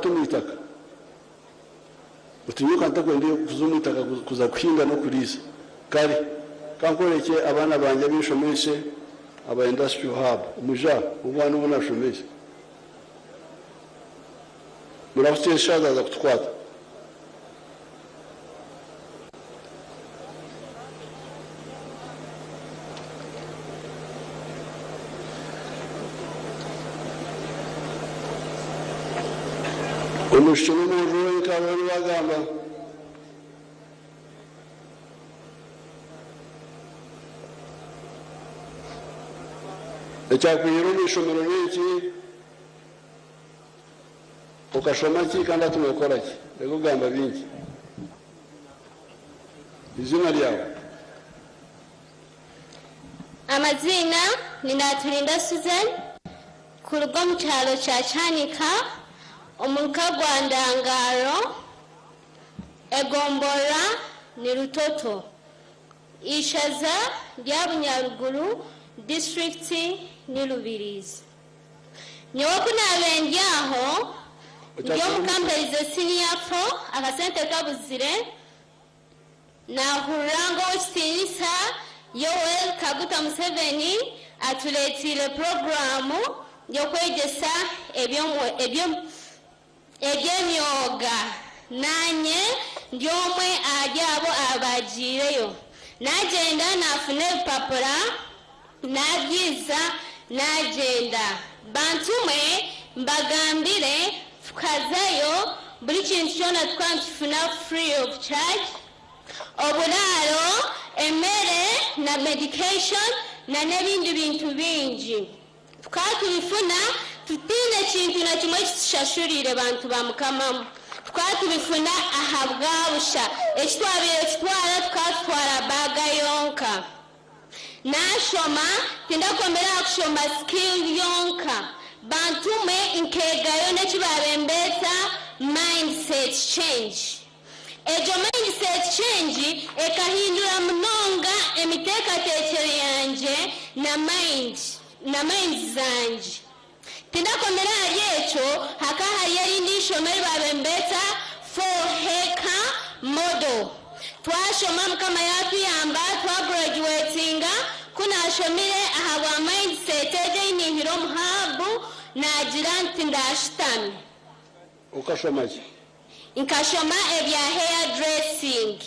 hati omu itaka? Oti nyowe nkaba ntakwenda kuza omu itaka kuza kuhinga n'okuriisa. Kare, ka nkworekye abaana bangye abu nshomeise aba Industrial Hub. Mwije aha, omwana ou naashomeise. Murahukye eshaaha zaaza kutukwata. Omwishiki n'omwojo wenka bariyo nibagamba. Ekyakwihire omu ishomero n'eki? Okashoma ki kandi hati nookora ki? Reka kugamba bingi. Eiziina ryawe? Amaziina ni Naturinda Susan kuruga omu kyaro kya Kyanika omuruka gwa Ndangaro, egomborora ni Rutoto, eishaza rya Bunyaruguru, disiturikiti ni Rubirizi. Nyowe ku naabaire ndi aho, ndi omuka mperize siniya fo, akasente kabuzire, naahurira ngu Ow'ekitiinisa Yoweri Kaguta Museveni atureeteire puroguraamu y'okwegyesa eby'emyoga. Naanye ndi omwe ahari abo abaagiireyo. Naagyenda naafuna ebipapura, naabyiza, naagyenda. Bantu mwe, mbagambire, tukazayo, buri kintu kyona tukaba nitukifuna free of charge, oburaaro, emere na medication na n'ebindi bintu bingi. Tukaba tubifuna tutaine kintu na kimwe eki tushashuriire bantu ba Mukama. Tukaba tubifuna ahabwa busha. Eki twabaire tutwara tukaba tutwara baaga yonka. Naashoma, tindakomire aha kushoma skill yonka. Bantu mwe nkeegayo n'eki baabaire nibeeta mindset change. Egyo mindset change ekahindura munonga emiteekateekyere yangye na mind na minds zangye. Tindakomire ahari ekyo, hakaba hariyo erindi eishomo eri baabaire nibeeta 4Heka model. Twashoma Mukama yaatuyamba twagraduatinga, ku naashomire ahabwa mindset egyo ei naihire omu hub, naagira nti ndashutame. Okashoma ki? Nkashoma ebya hair dressing.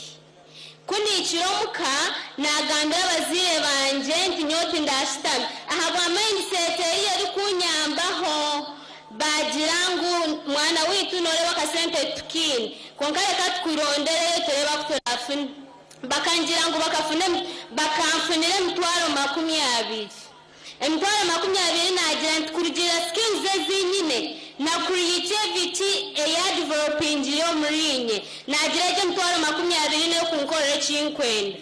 Ku nihikire omuka, naagambira abazaire bangye nti nyowe tindashutame ahabwa mindset ei erikunyambaho. Baagira ngu mwana waitu nooreeba akasente titukaine, kwonka reka tukurondereyo tureebe aku turaafune. Bakangira ngu bakanfunira emitwaro 20. Emitwaro 20 naagira nti kurugiirira skills ezi nyine na creativity eya developingire omuriinye, naagira egyo emitwaro 20 n'eyokunkorera eki nkwenda.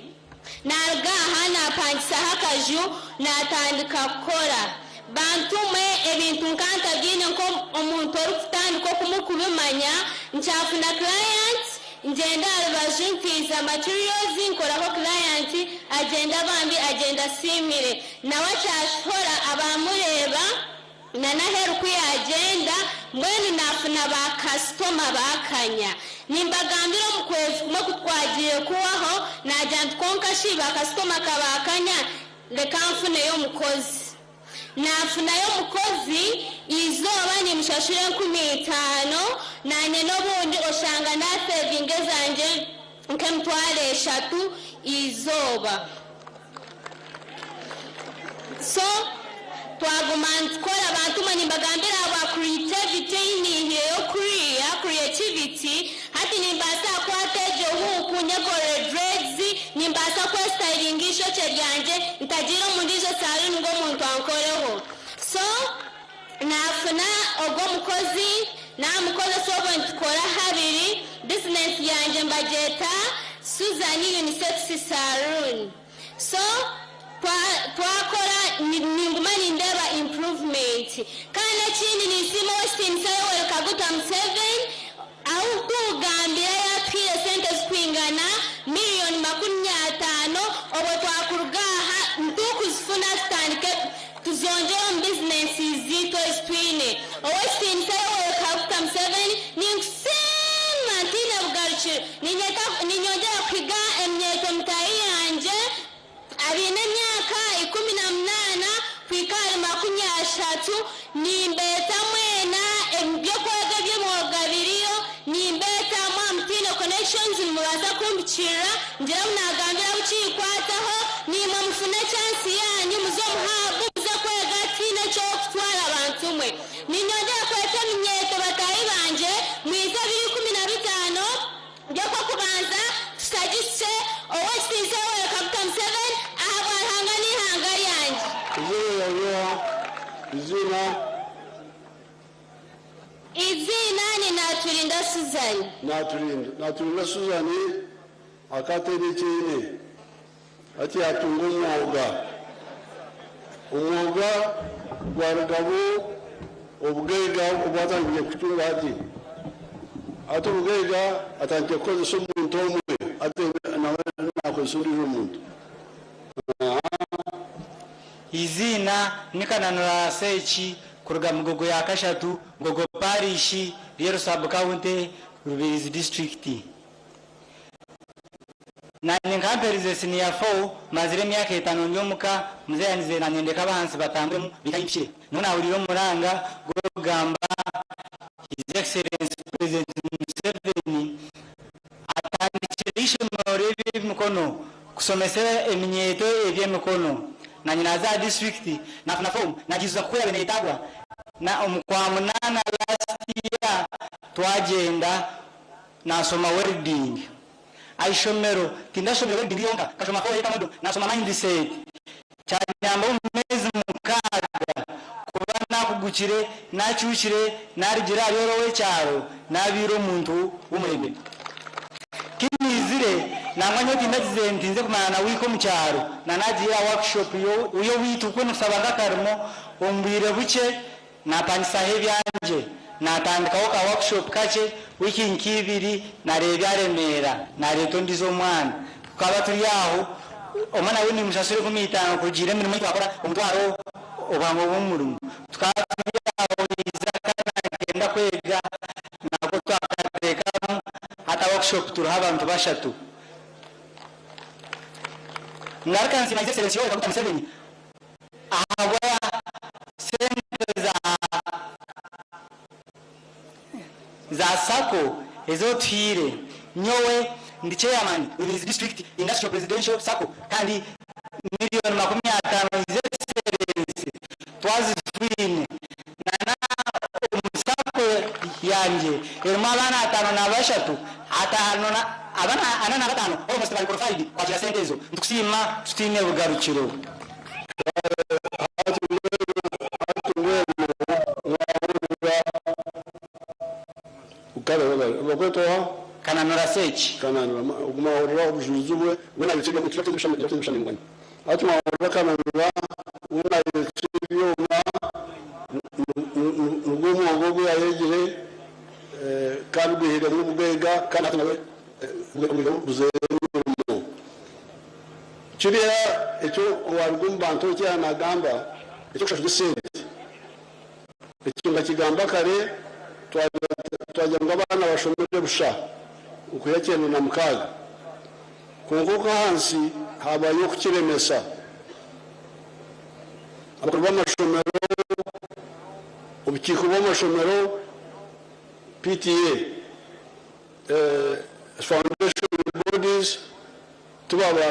Naaruga aha naapangisaho akaju naatandika kukora. Bantu mwe ebintu nka ntabyiine nk'omuntu orikutandika okumu kubimanya, nkyafuna client, Ngyenda aha rubaju ntiiza materials nkoraho client agyenda bambi agyenda asiimire. Nawe akyakikora abamureeba na n'aheeru ku yaagyenda mbwenu naafuna ba kasitoma bakanya. Nimbagambira omu kwezi kumwe ku twagiire kuhwaho naagira nti kwonka shi ba kasitoma ka bakanya reka nfuneyo omukozi. Naafunayo omukozi, eizooba nimushashura 5000, naanye n'obundi oshanga naasevinga ezangye nk'emitwaro eshatu eizooba. So twaguma nitukora, bantu mwe nimbagambira ahabwa creativity ei naihireyo kuriya, creativity, hati nimbaasa kukwata egyo huuku nyekorere dreads, Nimbaasa kwesitayiringa eishokye ryangye ntagiire omu ndiijo saluuni ngu omuntu ankoreho. So, naafuna ogwo omukozi, naamukozesa obwo nitukora habiri, bizinesi yangye mbagyeta Susan Unisex Saloon. So, twa twakora ninguma nindeeba improvement. Kandi n'ekindi ninsiima ow'ekitiinisa Yoweri Kaguta Museveni, Ahu kugambira yaatuhaire sente zirikwingana miriyoni 50, obwo twakuruga aha ntukuzifuna tutandike tuzongyere omu bizinensi zaitu ezi twine. Ow'ekitiinisa Yoweri Kaguta Museveni bugarukiro. Niinyeta niinyongyera kuhiga eminyeeto mitaahi yangye abaine emyaka 18 kuhika ahari 30, nimbeeta mwena eby'okwega eby'emwoga biriyo, nimbeeta mwaba mutaine connections nimubaasa kumpikirira ngire abu naagambira abu kirikwataho, naimwe mufune chance yaanyu muze omu hub muze kwega tihaine eky'okutwara bantu mwe. Niinyongyera kweta eminyeeto bataahi bangye mwije ebiro 15 by'Okwokubanza tushagikye Ow'ekitiinisa Yoweri Kaguta Museveni ahabwa Ruhanga n'eihanga ryangye. Eiziina ryawe Eiziina. Eiziina ni Naturinda Susan. Naturinda Naturinda Susan akaba ataine eki aine hati yatunga omwoga. Omwoga gwarugamu obugaiga obu atandikire kutunga hati. Hati obugaiga atandikire kukozesa omuntu omwe hati nawe nakozesa ondiijo muntu. Eiziina ni Kananura Seki kuruga Mugogo ya kashatu, Mugogo Parish, Rweru Sub County, Rubirizi District. Nanye nkamperize siniya fo, mazire emyaka etano ndi omuka, muzeyi yanizire nanyendeka abahansi batambwemu beitu ahi mpikire. Niho nahurire omuranga gurikugamba His Excellency President Museveni atandikire eishomero ry'eby'emikono kushomesa eminyeeto eby'emikono. Nanye naza aha disiturikiti nafuna fomu nagiijuza kuku yaabaire neyetaagwa na omu Kwamunaana last year twagyenda nashoma welding. Aha ishomero tindashomire welding yonka, nkashoma 4 modo, nashoma mindset. Kyanyamba omu meezi 6 kuba nakugukire, nacuukire, narugire ahari ori ow'ekyaro, nabaire omuntu w'omurembe. Ku naizire, nangwa nyowe tindagizire nti nze kumara na wiiki omu kyaro, na nagiire aha workshop y'owaitu ku nikushaba nk'akarimo, omu bwire bukye Naapangisaho ebyangye, naatandikaho ka workshop kakye wiiki nk'ibiri nareeba ebyaremeera, naareeta ondiijo omwana. Tukaba turi aho, omwana we nimushashura 50 kurugiirira emirimo ei twakora, omutwaro obuhango bw'omurimo. Tukaba turi aho haija akaana nikenda kwega nako twakateekamu, hati workshop turiho abantu bashatu. Ngaruka nsiima His Excellency Yoweri Kaguta Museveni ahabwa sente za za sacco ezi otuhaire. Nyowe ndi chairman Rubirizi District Industrial Presidential Sacco kandi 50,000,000 His Excellency twazitwine na omu sacco yangye erimu abaana 53, ataano na abana 45 almost bari qualified kwakira sente ezo. Nitukusiima tutaine bugarukiro. Hati mbwenu mwahurira kare bakweta oha? Kananura Seki. Kananura ogu mwahurira obujurizi bwe weena ayotsya ebyoma turateeza ebishushani ngwani hati mwahurira Kananura weena ayotsya ebyoma nigwo omwoga ogu yayegire kandi gwihiremu obugaiga kandi hati nawe obugaiga buzaire emirimo. Kiriya eki owaruga omu bantu eki yaaba naagamba eky'okushashura esente, ekyo nkakigamba kare twagira ngu abaana bashomere busha okwiha 96 kwonka okwo ahansi haabayo okukiremesa. Abakuru b'amashomero, obukiiko bw'amashomero, PTA, foundation bodies, Tubaba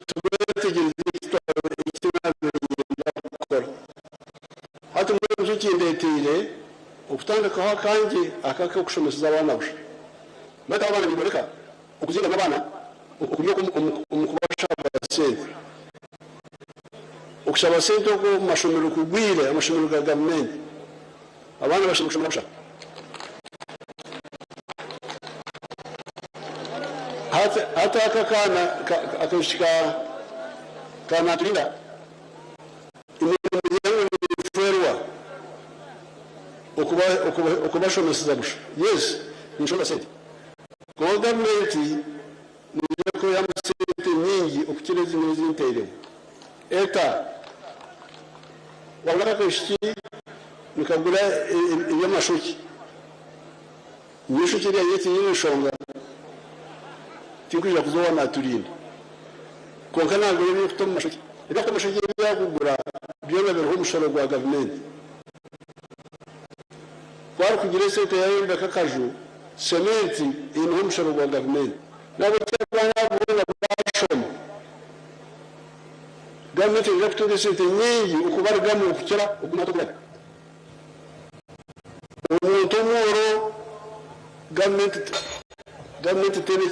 tubeetegyereza eki naabaire niinyenda kukora. Hati mbwenu nikyo kindeeteire okutandikaho akangye aka ak'okushomeseza abaana busha. Beitu abo abaana niboreka okuzingamu abaana okuri omu kubashaba sente. Okushaba sente okwo omu mashomero kugwire, amashomero ga gavumenti. Abaana bashemereire kushomera busha. Hati hati aka akaana akaishiki ka ka Naturinda emirimo yange nefeerwa okuba okuba okubashomeseza busha. Yes, ninshomesa sente. Kwonka gavumenti neija kwihamu sente nyingi okukira ezi nyowe ezi nteiremu. Eta, wabona aka akaishiki nikagura eby'amashokye. Nyowe eishokye ryangye tiryine nshonga, tinkwija kuza owa Naturinda. Kwonka naagura eby'okuta omu mashokye. Eby'okuta omu mashokye ebi yaakugura byona biriho omushoro gwa gavumenti. Ku arikugira esente yaayombeka akaju, sementi eineho omushoro gwa gavumenti. N'ahabw'ekyo abaana abo boona baashoma, gavumenti neija kutunga esente nyingi okubarugamu okukira okuguma hati oku bari. Omuntu omworo gavumenti gavumenti teine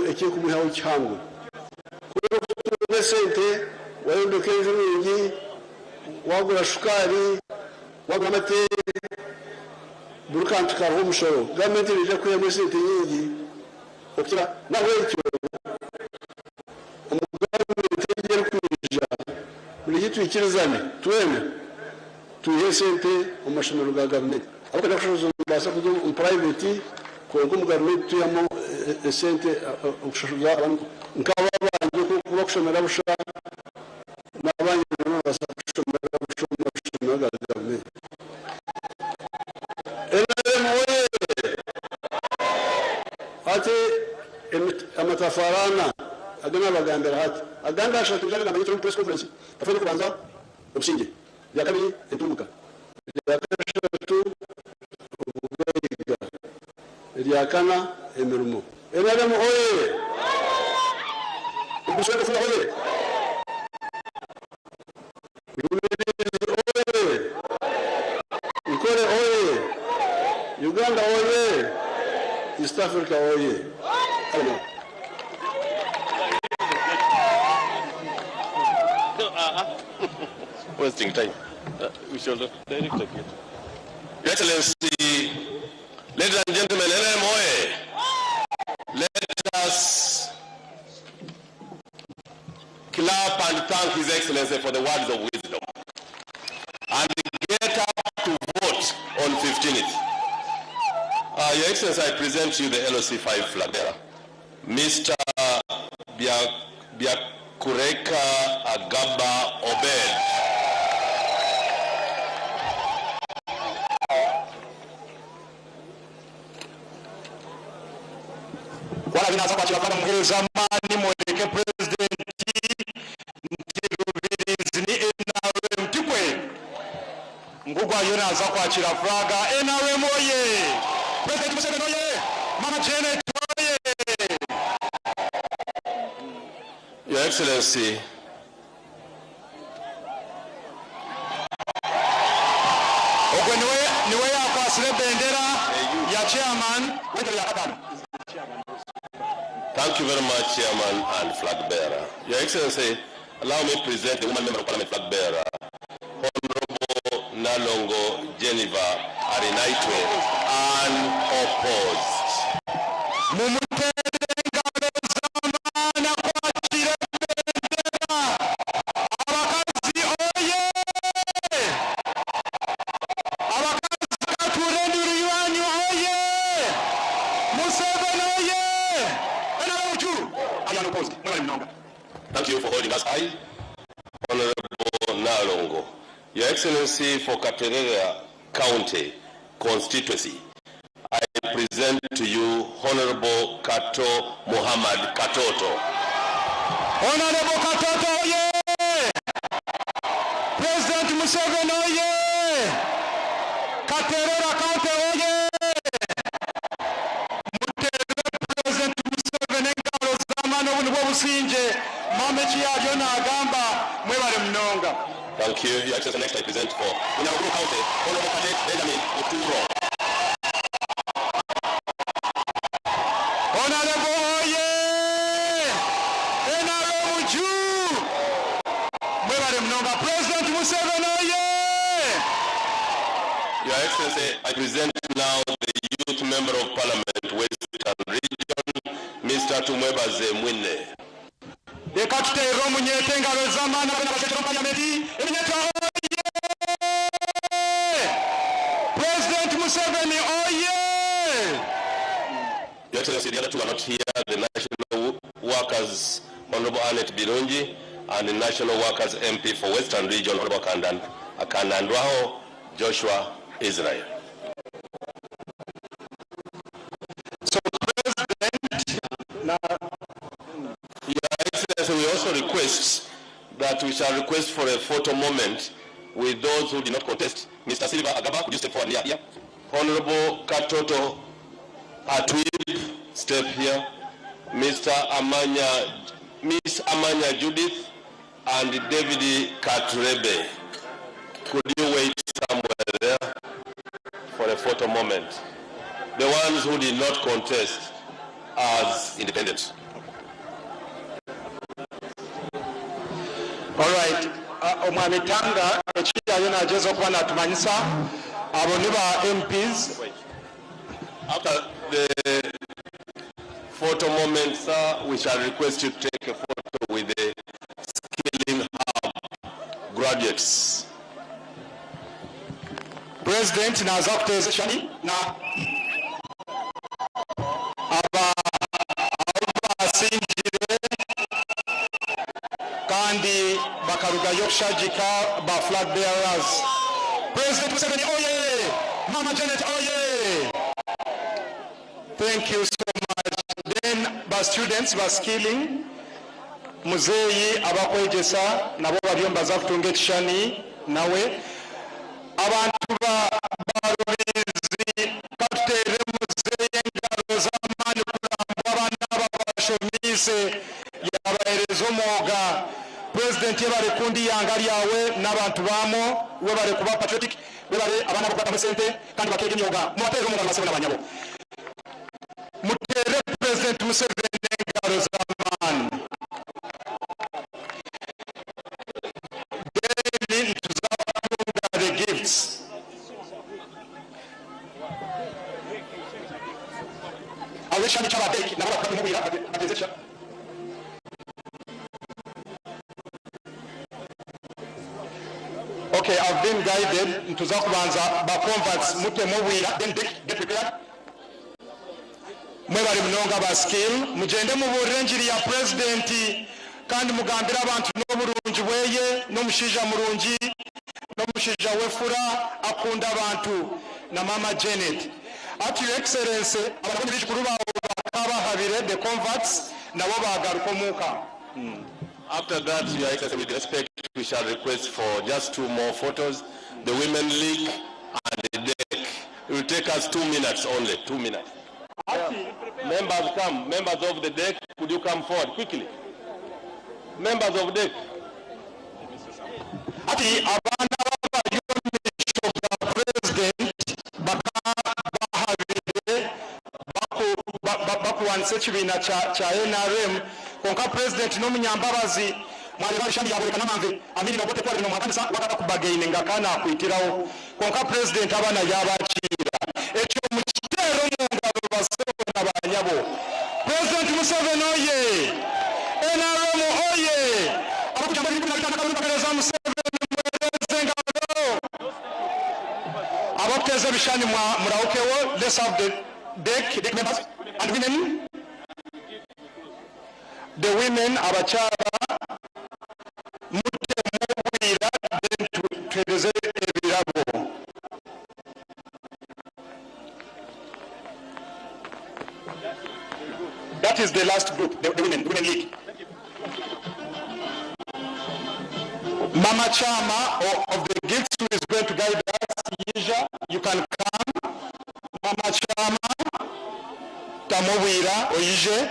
eki ekumwihaho kihango. Ku orikutunga esente wayombeka enju nungi, wagura shukaari, wagura amate, buri kantu kariho omushoro, gavumenti neija kwihamu esente nyingi okukira. N'ahabw'ekyo omu gavumenti egi erikwija, buri twikirizane twena. Twihe esente omu mashomero ga gavumenti. Abarikwenda kushashura nibabaasa kuza omu purayiveti kwonka omu gavumenti twihamu esente okushashuza abaana nk'abo abangye oku bakushomera busha n'abangye nabo nibabaasa kushomera busha omu mashomero ga gavumenti. NRM oyee! Hati amatafaari ana agu naabagambira hati, agandi ashatu nigagamba ngu press conference, tafaari y'okubanza obusingye. Erya kabiri, entunguka. Erya kashatu, obugaiga. Erya kana, emirimo. NRM oye! Omugurusi w'enkofiira oye! Rubirizi oye! Nkore oye! Uganda oye! East Africa oye! Wasting time. We shall direct again. Your Excellency, ladies and gentlemen, NRM oye! Let us clap and thank His Excellency for the words of wisdom and get up to vote on 15th. Your Excellency, I present to you the LOC5 flag bearer, Mr. Byakureka Agaba Obed. Ku araabe naaza kwakira flaga mumuheereze amaani mworeke Purezidenti nti Rubirizi ni NRM tikwe? Ngugu ariyo naaza kwakira flaga NRM oye! Purezidenti Museveni oye! Mama Janet oye! Your Excellency, Ogwe niwe niwe yaakwatsire ebendera ya chairman w'entebe ya kataano. Thank you very much, Chairman and Flag Bearer. Your Excellency, allow me present the woman member of Parliament Flag Bearer, Honorable Nalongo Geneva Arinaitwe, unopposed. Mumuteere engaro z'amaani akwakire ebendera. Abakazi oye! Abakazi katuure enduru yanyu oye! Museveni oye! NRM juu! Unopposed. Mwebale munonga. Thank you for holding us high. Honorable Nalongo. Your Excellency for Katerera County Constituency, I present to you Honorable Kato Muhammad Katoto. Honorable Katoto oye! President Museveni oye! Katerera County oye! Muteere President Museveni engaro z'amaani obu nibwo busingye. Maama eki yaariyo naagamba. Mwebare munonga. Thank you, Your Excellency. Next I present for Bunyaruguru County, Honorable Katet Benjamin Oturo. Honorable oye! NRM juu! Mwebare munonga. President Museveni oye! Your Excellency, I present now the Youth Member of Parliament, Western Region, Mr. Tumwebaze Mwine. Reka tuteerere omunyeeto engaro z'amaani abe nabashwekyera omu Parliament. Eminyeeto oye! President Museveni oye! Your Excellency, the other two are not here, the National Workers, Honorable Annette Birungi, and the National Workers MP for Western Region, Honorable Akanandwaho Joshua Israel. that we shall request for a photo moment with those who did not contest. Mr. Silver Agaba, could you step forward near here? Honorable Katoto Atwib, step here. Mr. Amanya, Miss Amanya Judith and David Katurebe. Could you wait somewhere there for a photo moment? The ones who did not contest as independents. Alright, uh, omwami Tanga ekyayo nagyeza okuba natumanyisa abo ni ba MPs. After the photo moment, sir, we shall request you to take a photo with the Skilling Hub graduates. President naza kuteeza ekishushani na aba abasingire kandi bakarugayo kushagika ba flag bearers. President Museveni oye! Mama Janet oye! Thank you so much. Then ba students ba skilling muzeeyi abakwegyesa nabo bariyo nibaza kutunga ekishushani nawe. Abantu ba Rubirizi katuteere muzeeyi engaro z'amaani kurambwa abaana aba abashomiise yabaheereza omwoga. Purezidenti yebare kukunda eihanga ryawe n'abantu baamwo, webare kuba patriotic, webare abaana abo kubatamu esente kandi bakeega emyoga. Mubateerere omu ngaro basebo na banyabo. Muteere Purezidenti Museveni engaro z'amaani. Then nituza kutunga the gifts. Ab'ekishani ky'aba Dec nabo bakabimubwira bateeze ekishani. Okay, I've been guided nituza kubanza ba converts mutemu obwira then Dec get prepared. Mwebare munonga ba skill mugyende muburire engiri ya president kandi mugambire abantu noburungi bweye nomushaija murungi nomushaija wefura akunda abantu na mama Janet ati your excellency aba nabo nibijukuru bawe bakabahabire the converts nabo bagaruka omuka. After that, Your Excellency, with respect, we shall request for just two more photos, the Women League and the DEC. It will take us 2 minutes only, 2 minutes. Members come, members of the DEC, could you come forward quickly? Members of DEC. Ati abaana b'abari omu maisho ga president bakabahabire bakurwanisa ekibiina kya NRM kwonka president n'omunyambabazi mwareeba ebishushani yaboreka n'amanve Amini Obote ku ari nomuhakanisa wakaba kubagaininga ka nakwitiraho kwonka president abaana yabakiira ekyo mukiteere omu ngaro basebo na banyabo. President Museveni oye! NRM oye! Abakujamba 2025 akaruru bakareza Museveni muhereze engaro. Abakuteeza ebishushani murahukeho let's have the DEC, DEC members and women. The women abakyara mutemu obwira then tuhereze ebirabo. That is the last group, the women league. Mama Chama of the gifts who is going to guide us, Yija, you can come. Mama Chama, tamubwira, oyije.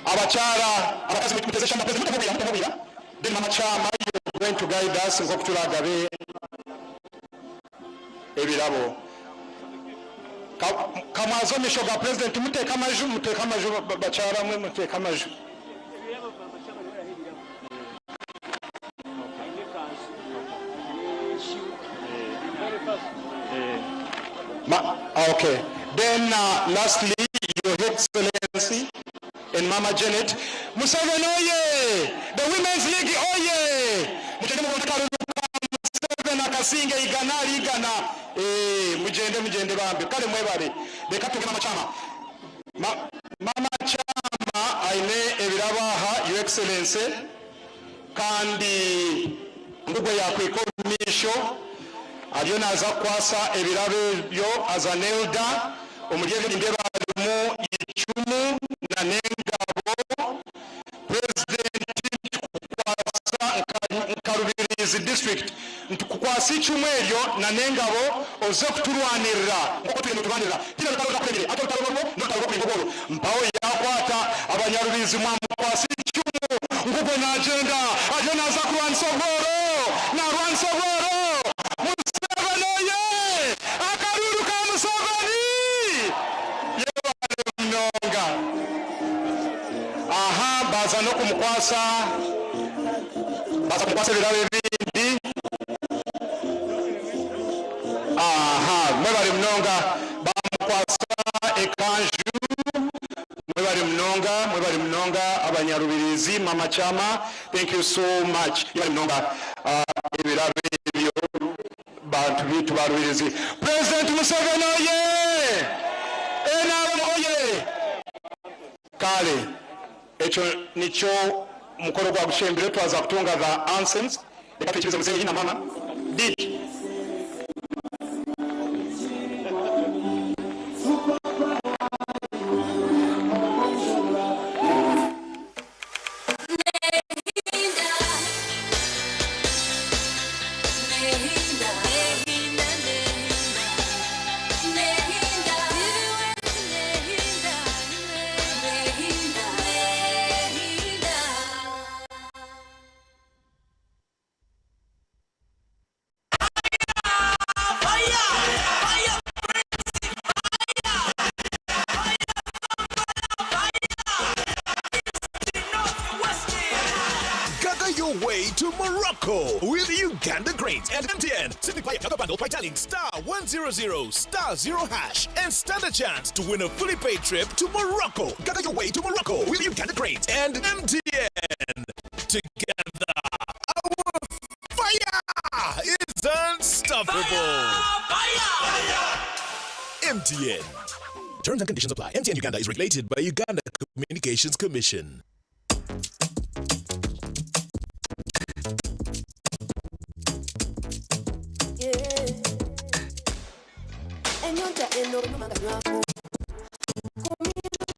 Abakyara, abakazi muteze shamba, mutemubwira, mutemubwira. Then Mama Chama, you're going to guide us nk'oku turagabe ebirabo. Kamwaza omu maisho ga president muteeke amaju, muteeke amaju bakyara mwe muteeke amaju. Okay. Then lastly, Your Excellency and Mama Janet Museveni oye! The Women's League oye! Mugende mubone akaruru ka Museveni akasinga igana rigana. Eh, mugende mugende bambi. Kale mwebale. Reka tuge Mama Chama. Mama Chama aine ebirabo aha, Your Excellency, kandi ngugwe yakwika omu maisho ariyo naaza kukwasa ebirabo ebyo as an elder. Omuri ebyo nindeeba harimu icumu na n'engabo. President, nitukukwasa. Rubirizi district nti kukwasa eicumu eryo na n'engabo oze kuturwanirira nk'oku otwire noturwanirira. Tihaine rutaro orurakuremire hati orutaro orwo n'orutaro rw'okuringa obworo. Mpaho yaakwata Abanyarubirizi mwamukwasa eicumu ngugwo naagyenda ariyo naaza kurwanisa obworo, naarwanisa obworo. Museveni oye! Akaruuru ka Museveni! Yebare munonga. Aha baaza n'okumukwasa baaza kumukwasa ebirabo ebindi. Aha mwebare munonga baamukwasa ekanju. Mwebare munonga mwebare munonga abanyarubirizi mama kyama thank you so much yebare munonga ebirabo ebyo bantu beitu ba rubirizi president Museveni oyee nrm oyee kale ekyo nikyo mukoro gwagushembire twaza kutunga the anthems reka twikirize muzeeyi na mama did. Gather your way to Morocco with Uganda Cranes and MTN. Simply buy a data bundle by dialing star 100 star 0 hash and stand a chance to win a fully paid trip to Morocco. Gather your way to Morocco with Uganda Cranes and MTN. Together, our fire is unstoppable. MTN. Terms and conditions apply. MTN Uganda is regulated by Uganda Communications Commission.